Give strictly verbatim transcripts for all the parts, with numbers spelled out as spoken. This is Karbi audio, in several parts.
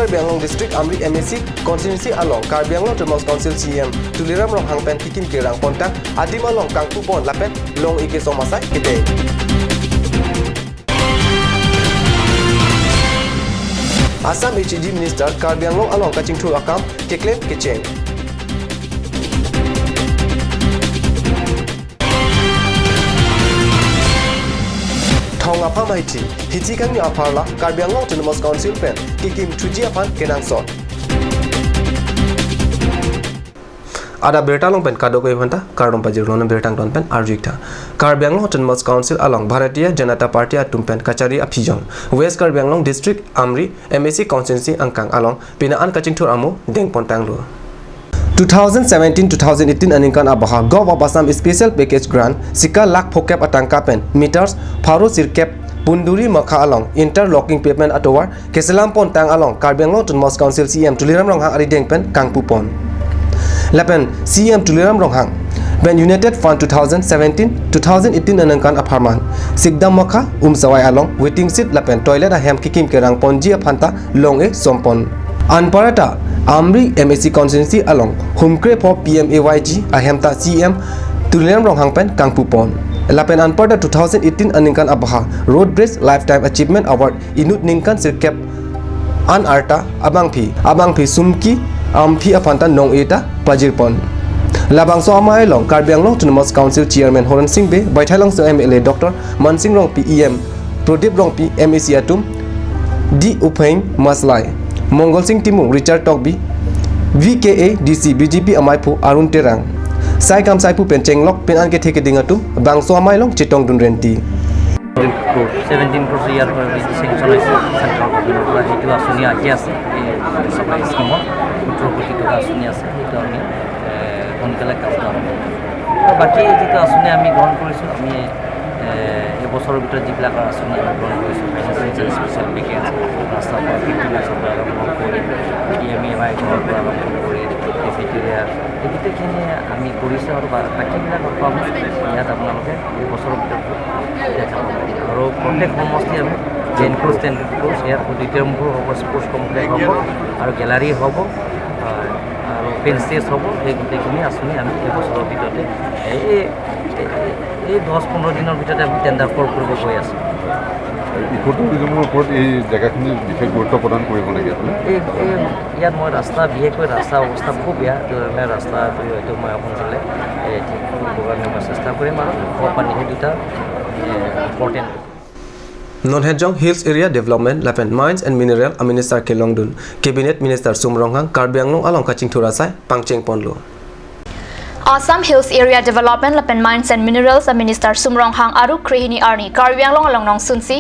Karbi Anglong District Amri M A C Constituency along Karbi Anglong Autonomous Council C E M Tuliram Ronghang pen kekim kerang pontang adim along kangpupon lapen long-e kesom asai kede. Assam H A D Minister Karbi Anglong along kachingthur akam keklem kecheng. Thong apham ahithi, hithi kangni apharla Karbi Anglong Autonomous Council pen kekim thuji aphan kenangsot. Adap birta along pen kadokave aphanta kardom pajirlo, non birta angton pen arju-ik tha. Karbi Anglong Autonomous Council along Bharatiya Janata Party atum pen kachari aphi jong West Karbi Anglong District Amri M A C Constituency angkang along pini an kachingthur amo dengpon tanglo. Two thousand seventeen two thousand eighteen aningkan abahar Govt of Assam Special Package Grant sika lakh phokep atangka pen meters pharo sirkep Punduri Makha along interlocking pavement atovar keselam pontang along Karbi Anglong Autonomous Council C E M Tuliram Ronghang arideng pen kangpupon. Lapen C E M Tuliram Ronghang pen United Fund two thousand seventeen two thousand eighteen aningkan apharman Sikdam Makha Umsawai along waiting shed lapen toilet ahem kekim kerang ponji aphanta long-e sompon. Anparta Amri M A C Constituency along humkre pho P M A Y G ahem ta C E M Tuliram Ronghang pen kangpupon. Lapen anparta two thousand eighteen aningkan abahar Road Bridge Lifetime Achievement Award inut ningkan sirkep an arta abangphi, abangphi Sumki Amphi aphanta nong-e ta pajirpon. Labangso amei along Karbi Anglong Autonomous Council Chairman Horen Sing Bey, Baithalangso M L A Doctor Mansing Rongpi, E M Prodip Rongpi, M A C atum, D Upheng Maslai, Mongol Sing Timung, Richard Tokbi, V K A D C B J P amaiphu Arun Terang, sai kam saiphu pen chenglok pini an kethe keding atum bangso amei along chetongdun renti. Seventeen crores ইয়াৰ পৰা already sanction হৈছে চেণ্ট্ৰেল গভৰ্ণমেণ্টৰ পৰা, সেইটো আঁচনি আহি আছে, এই চাপ্লাই স্কিমত সোতৰ কোটি টকা আঁচনি আছে, সেইটো আমি, এ, সোনকালে কামটো আৰম্ভ কৰিম। আৰু বাকী যিটো আঁচনি আমি গ্ৰহণ কৰিছোঁ, আমি, এ, এবছৰৰ ভিতৰত যিবিলাক আঁচনি আমি গ্ৰহণ কৰিছোঁ, ফাইনেন্সিয়েল স্পেচিয়েল পেকেজ, ৰাস্তা পৰা, ফিফটি লাখৰ পৰা আৰম্ভ কৰি, P M E M I ঘৰৰ পৰা আৰম্ভ কৰি, কেফেটেৰিয়া, এই গোটেইখিনি আমি কৰিছোঁ আৰু বা-, বাকীবিলাকৰ কাম ইয়াত আপোনালোকে এই বছৰৰ ভিতৰত দেখা পাব। আৰু প্ৰত্যেক সমষ্টি আমি টেন ক্ৰ'ৰ্ছ, টেন ক্ৰ'ৰ্ছ, ইয়াত অডিটৰিয়ামবোৰ হ'ব, স্পৰ্টছ কমপ্লেক্স হ'ব আৰু গেলাৰী হ'ব, আহ, আৰু অপেন ষ্টেজ হ'ব। সেই গোটেইখিনি আঁচনি আমি এই বছৰৰ ভিতৰতে এই, এই, এই দহ পোন্ধৰ দিনৰ ভিতৰতে আমি টেণ্ডাৰ কল কৰিব গৈ আছোঁ। ইক' টুৰিজমৰ ওপৰত এই জেগাখিনি বিশেষ গুৰুত্ব প্ৰদান কৰিব নেকি আপুনি? এই, এই ইয়াত মই ৰাস্তা, বিশেষকৈ ৰাস্তাৰ অৱস্থা বহুত বেয়া, সেইটো কাৰণে ৰাস্তাটো হয়তো মই সোনকালে, এ, ঠিক কৰিবৰ কাৰণে মই চেষ্টা কৰিম। আৰু খোৱা পানী, সেই দুটা, এ, important. Non hejong Hills Area Development lapen Mines and Mineral a Minister kelongdun Cabinet Minister Sum Ronghang Karbi Anglong along kachingthur asai pangchengponlo. Assam Hills Area Development lapen Mines and Minerals a Minister Sum Ronghang arni krehini arni Karbi Anglong along nongsunsi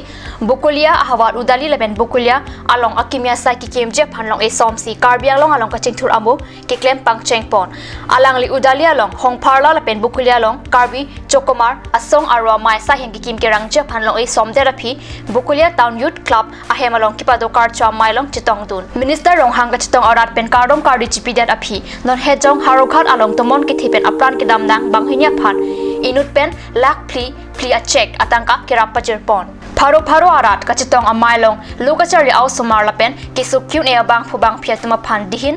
Bokolia ahavar Udali lapen Bokolia along akimi asai kekimji aphan long-e somsi Karbi Anglong along kachingthur amo keklem pangchengpon. Alangli Udali along Hongpharla lapen Bokolia along Karbi Chokomar asong arlo amei asai ahem kekim kerangji aphan long-e somdet aphi Bokolia Town Youth Club ahem along kepado karcho amei along chetongdun. Minister Ronghang kachetong arat pen kardom kardi chipidet aphi non hejong Howraghat along tomon kethe pen apran kedam nang banghini aphan inut pen lakh phli phli a cheque atangka kerap pajirpon. Pharo pharo arat kachetong amei along lo kacharli a-osomar lapen keso kyun-e abangphu bangphi atum aphan dihin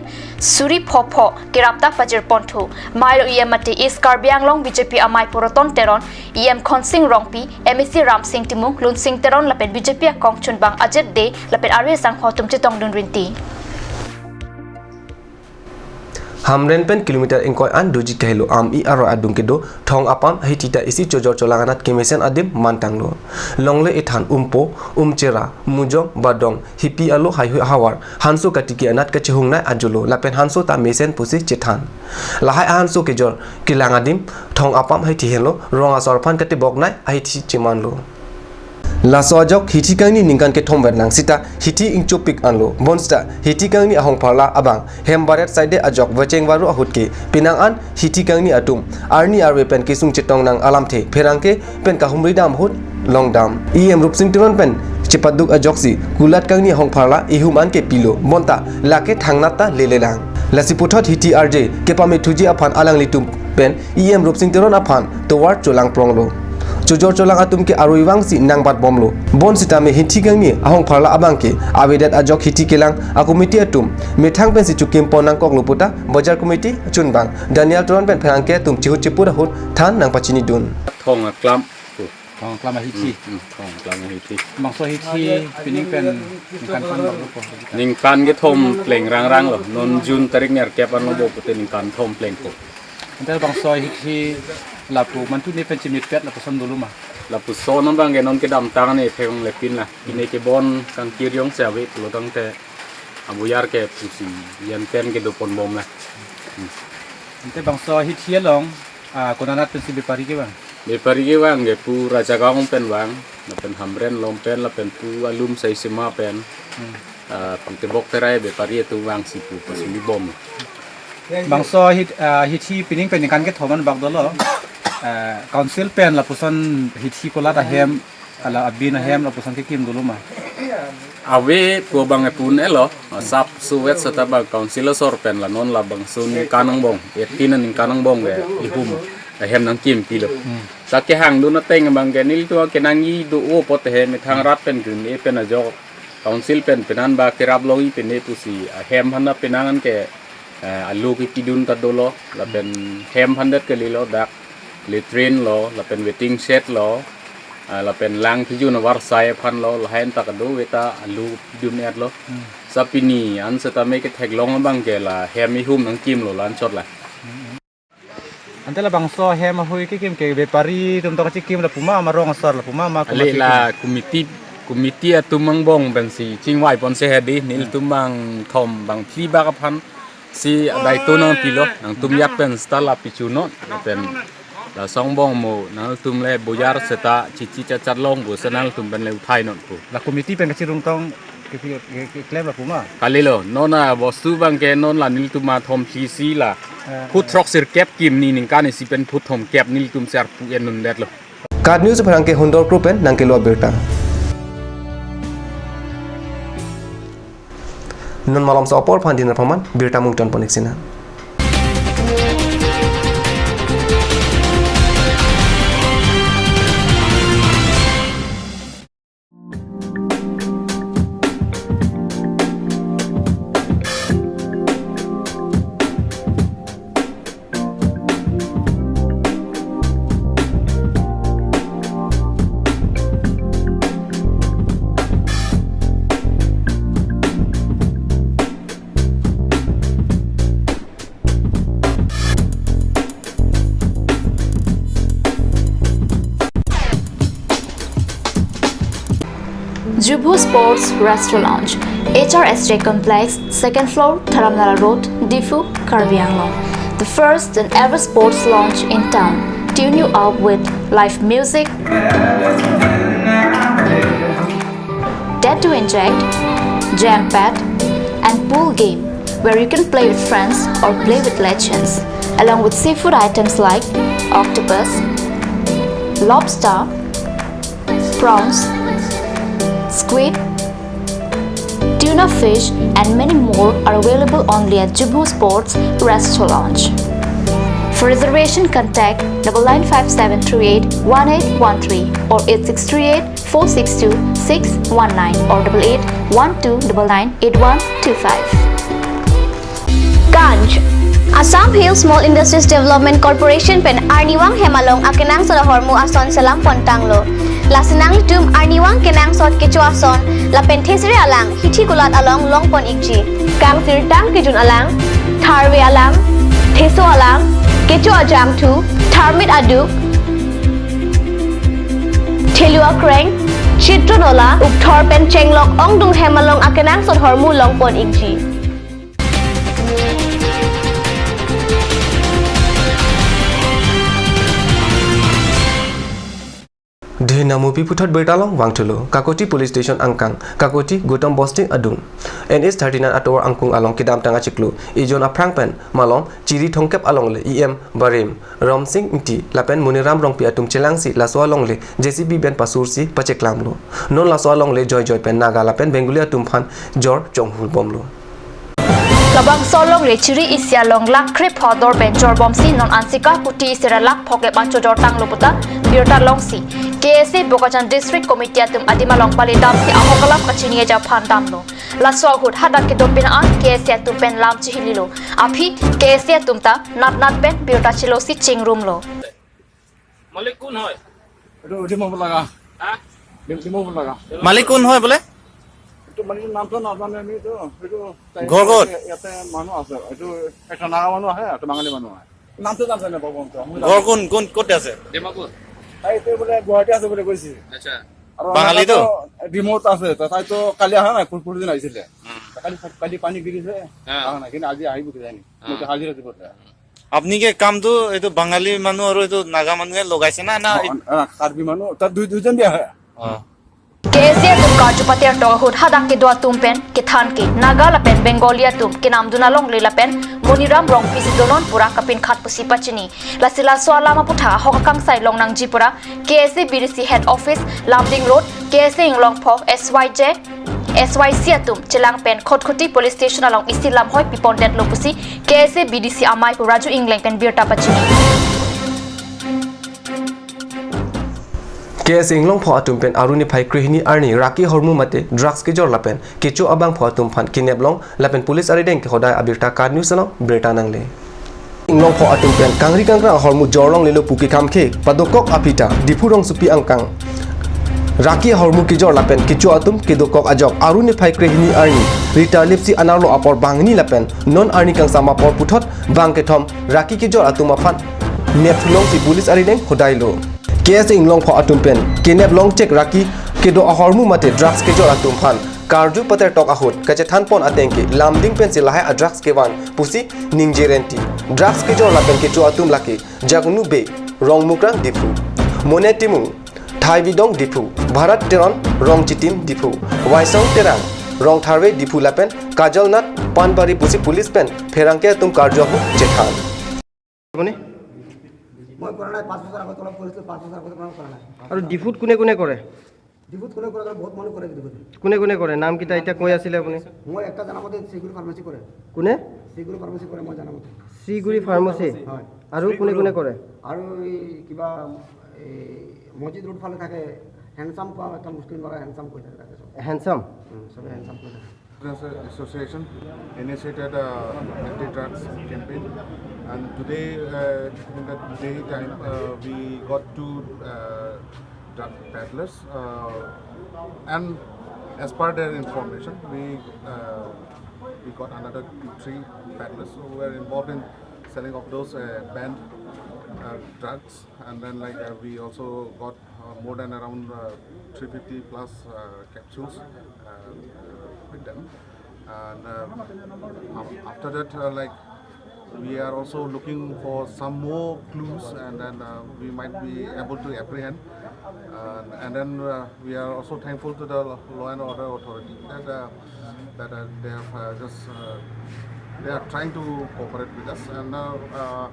suri pho pho kerap ta pajirponthu. Mei along E M mate East Karbi Anglong B J P amaiphu Roton Teron, E M Khonsing Rongpi, M A C Ramsing Timung, Lunsing Teron lapen B J P akongchunbang Ajit Dey lapen ari asangho atum chetongdun rinti. Hamren pen kilometer ingkoi an doji kahelo Am-i aroi adung kedo Thong Apam ahithi ta isi chojor cholang anat kemesen adim mantanglo. Longle ethan Umpo, Umchera, Mujong, Badong, Hipi alo haihui ahavar hanso katiki anat kachehungnei ajolo lapen hanso ta mesen pusi chethan. Lahai ahanso kejor kelang adim Thong Apam ahithi henlo, rong asor aphan kateboknei ahithi chemanlo. Laso ajok hithi kangni ningkan kethom vet lang sita hithi ingchopik anlo. Bonsita hithi kangni ahongpharla abang hem baret side ajok vecheng varu ahut ke penang an hithi kangni atum arni arve pen kesung chetong nang alamthe pherangke pen kahumri dam ahut longdam. E M Rupsing Teron pen chepaduk ajoksi kulat kangni ahongpharla ihum an ke pilo bonta lake thangnat ta lele lang. Lasi puthot hithi arje kepamethuji aphan alanglitum pen E M Rupsing Teron aphan tovar cholangpronglo. chojor cholang atum ke arui vangsi nangbat bomlo. Bonsitame hithi kangni ahong pharla abang ke avedet ajok hithi kelang a-committee atum methang pensi chokimpon nangkoklo puta Bajar Committee chunbang Daniel Teron pen pherangke atum chihut chiput ahut than nangpachinidun. Thong aklam. Thong aklam ahithi. Hmm, hmm, thong aklam ahithi. Bangso hithi pining pen ningkan khan bang lo ko? Ningkan kethom pleng rangrang lo. Non June tarik nerkep anlo bo pute ningkan thom plengpo. Ante bangso hithi lapu mantu ne pen chimit pet lapuson dolo ma? Lapuson abang ke non kedamtang ne thekong lepin la. Pine kebon kangkir jongsi ave pulo tangte aboyar ke pusi yan pen kedopon bom la. Hmm. Ante bangso hithi along, ah, konanat pensi bepari kevang? Bepari kevang ke pu Rajagaon pen vang, lapen Hamren along pen, lapen pu Alumsaisima pen. Hmm. Ah, pangtebok terai bepari atum vangsi pu pasuli bom. Bangso hit, ah, hithi pining pen ningkan kethom an bak dolo. Ah, council pen lapuson hithi kolat ahem, ala abin ahem lapuson kekim dolo ma? Ave pu abang epun elo, asap suwet seta bang council asor pen la non labangso ningkan angbong, eighteen aningkan angbong ke ihum ahem nangkimpilo. Hmm. Sa kehangdun ateng abang ke nelitum kenangji do-o apot he methang rat pen dun-e pen ajok council pen penan ba kerap longji pine pusi ahem aphan penang an ke, eh, alu kipidun ta dolo, lapen hem aphan det kalilo, dak latrine lo, lapen waiting shed lo, ah, lapen lang kejun avarsai aphan lo, lahen ta kado-e ta alu pidun-et lo. Hmm. Sa pini an setame ketheklong abang ke la hem ihum nangkimlo la-anchot la. Hmm. Ante labangso hem ahui kekim ke bepari atum ta kachikim lapu ma, ma rong asar lapu ma, ma kali komatsi la kim? Committee, committee atum angbong pensi chingvai ponsi hedi, nelitum bang thom bang phli bak aphan si adai to nangpilo, nangtum yak pen seta la pichunon, lapen lason angbong mo nangtum le aboyar seta chichi chachat long pu si nangtum pen le uthai non pu. La committee pen kachirung tong ke, ke, ke, keklem lapu ma? Kalilo, non abostu abang ke non la nelitum athom phli si la. Eh, phut eh. Throk sirkep kimni ningkan isi pen phut thomkep nelitum si arpu en un detlo. KAT News pherangke Hundor Kro pen nangkelo abirta. Non malomso apor aphan dinner aphan birta mungton pon-ik sinang. Jubhu Sports Restaurant Lounge, H R S J Complex, second floor, Dharamnala Road, Diphu, Karbi Anglong. The first and ever sports lounge in town. Tune you up with live music, Dare to Inject, Jam Pad, and pool game, where you can play with friends or play with legends, along with seafood items like octopus, lobster, prawns, squid, tuna fish, and many more are available only at Jubhu Sports Restaurant Lounge. For reservation, contact double nine five seven three eight one eight one three or eight six three eight four six two six one nine or double eight one two double nine eight one two five. Ganj. Assam Hill Small Industries Development Corporation pen arnivang hem along akenangsot ahormu ason selam pontanglo. Lasi nanglitum arnivang kenangsot kecho ason lapen thesere alang hithi kolat along longpon-ikji. Kangsirtang kejun alang, tharve alang, theso alang, kecho ajangthu, tharmit aduk, thelu akreng, chitron ola, ukthor pen chenglok ongdung hem along akenangsot ahormu longpon-ikji. Dhin namu pi puthot birta along vangthulo. Kakoti Police Station angkang, Kakoti Gautam Bosting adung, N H thirty-nine atovar angkung along kedamtang achiklo ejon aphrang pen malom Chiri Thongkep alongle E M Barim, Romsing Ingti lapen Muniram Rongpi atum chelangsi laso alongle J C B pen pasursi pacheklamlo. Non laso alongle joijoi pen Naga lapen Bengali atum aphan jor chonghul bomlo. La Bangso alongle chiri isi along lakh krepho ador pen jorbomsi non ansika kuti isi ra lakh phokep an chojor tanglo puta birta longsi K S A Bokajan District Committee atum adim along pali damsi ahok alam kachini ajaphan damlo. Laso ahut hadak kedo pin an K S A atum pen lam chihililo. Aphi K S A atum ta natnat pen birta chilosi chingrumlo. মালিক কোন হয়? এইটো ডিমৌ লাগা। হা? ডিম- ডিমৌ লাগা। মালিক কোন হয় বোলে? এইটো মানে নামটো নাজানে আমি এইটো। এইটো তাই ঘৰ ক'ত? ইয়াতে মানুহ আছে। এইটো একটা নাগা মানুহ আহে, একটা বাঙালি মানুহ আহে। নামটো নাজানে বাবু, আমি ঘৰ কোন কোন ক'ত আছে? ডিমাপুৰ। তাই এতিয়া বোলে গুৱাহাটী আছে বুলি কৈছে। আচ্ছা। আৰু বাঙালী তো? ডিমৌত আছে। তা- তাই তো কালি অহা নাই, পৰ- পৰদিন আহিছিলে। উম। কালি কালি পানী গিৰিছে, হা। অহা নাই। কিন্তু আজি আহিব কিজানি। মই এতিয়া হাজিৰা দিব। আপুনি কি কামটো এইটো বাঙালী মানুহ আৰু এইটো নাগা মানুহে লগাইছে না না? অ, অ, কাৰ্বি মানুহ তাত দুই দুইজন দিয়া হয়। অ। K S A atum karju patertok ahut hadak kedo atum pen kethan ke Naga lapen Bengali atum kenamdun alongle lapen Moniram Rongpi si donon pura kapinkhat pusi pachini. Lasi laso alam aputhak ahok akangsai longnangji pura K S A B D C head office Lumding Road, K S A Inglongpho, S Y J, S Y C atum chelang pen Khatkhati police station along isi lamhoi pipondetlo pusi K S A B D C amei pu Raju Ingleng pen birta pachini. K S A Inglongpho atum pen aru niphai krehini arni raki ahormu mate drugs kejor lapen kecho abangpho atum aphan kinep long lapen police arideng kehodai abirta KAT News along birta nangle. Inglongpho atum pen kangri kangkrang ahormu jor longlelo pu kekam ke padokok aphi ta Diphu rongsopi angkang raki ahormu kejor lapen kecho atum kedokok ajok aru niphai krehini arni rita lipsi anerlo apor bangni lapen non arni kangsam apor puthot bang kethom raki kejor atum aphan nep thulongsi police arideng hodailo. K S A Inglongpho atum pen kenep long chek raki kedo ahormu mate drugs kejor atum aphan karju patertok ahut kachethanpon ateng ke Lumding pensi lahai a drugs kevan pusi ningje renti. Drugs kejor lapen kecho atum lake Jagnu Bey, Rongmukrang Diphu, Mone Timung, Thaibidong Diphu, Bharat Teron, Rongchitim Diphu, Waisong Terang, Rongtharve Diphu lapen Kajal Nath, Panbari pusi police pen pherangke atum karju ahut chethan. আপুনি মই কৰা নাই, পাঁচ বছৰ আগত অলপ কৰিছিলোঁ, পাঁচ বছৰ আগত পৰা কৰা নাই। আৰু ডিফুত কোনে কোনে কৰে? ডিফুত কোনে কৰে? বহুত মানুহ কৰে ডিফুত। কোনে কোনে কৰে? নামকেইটা এতিয়া কৈ আছিলে আপুনি? মই একটা জানা মতে চিগুৰি ফাৰ্মাচী কৰে। কোনে? চিগুৰি ফাৰ্মাচী কৰে মই জানা মতে। চিগুৰি ফাৰ্মাচী। হয়। আৰু কোনে কোনে কৰে? আৰু এই কিবা এই মছজিদ ৰোড ফালে থাকে, হেণ্ডচাম পোৱা এটা মুছলিম ল'ৰা হেণ্ডচাম কৈ থাকে তাতে চব। হেণ্ডচাম। উম, চবে হেণ্ডচাম কৈ থাকে। Drug Association initiated a anti-drugs campaign, and today, uh, in the daytime, uh, we got two uh, drug peddlers, uh, and as per their information, we uh, we got another three peddlers who were involved in selling of those uh, banned uh, drugs, and then like uh, we also got uh, more than around uh, three fifty plus uh, capsules uh, with them. And uh, af- after that, uh, like we are also looking for some more clues, and then uh, we might be able to apprehend. And, and then uh, we are also thankful to the law and order authority that uh, that uh, they have uh, just uh, they are trying to cooperate with us, and uh, uh,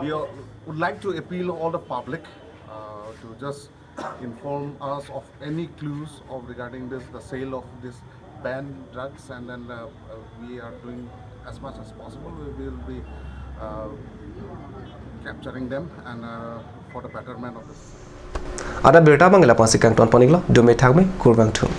we are, would like to appeal all the public uh, to just inform us of any clues of regarding this, the sale of this banned drugs, and then uh, uh, we are doing as much as possible. We will be uh, capturing them and uh, for the betterment of this. Ada birta abang lapu-an si kangtonpon-iklo, dome thakme, kurvangthu.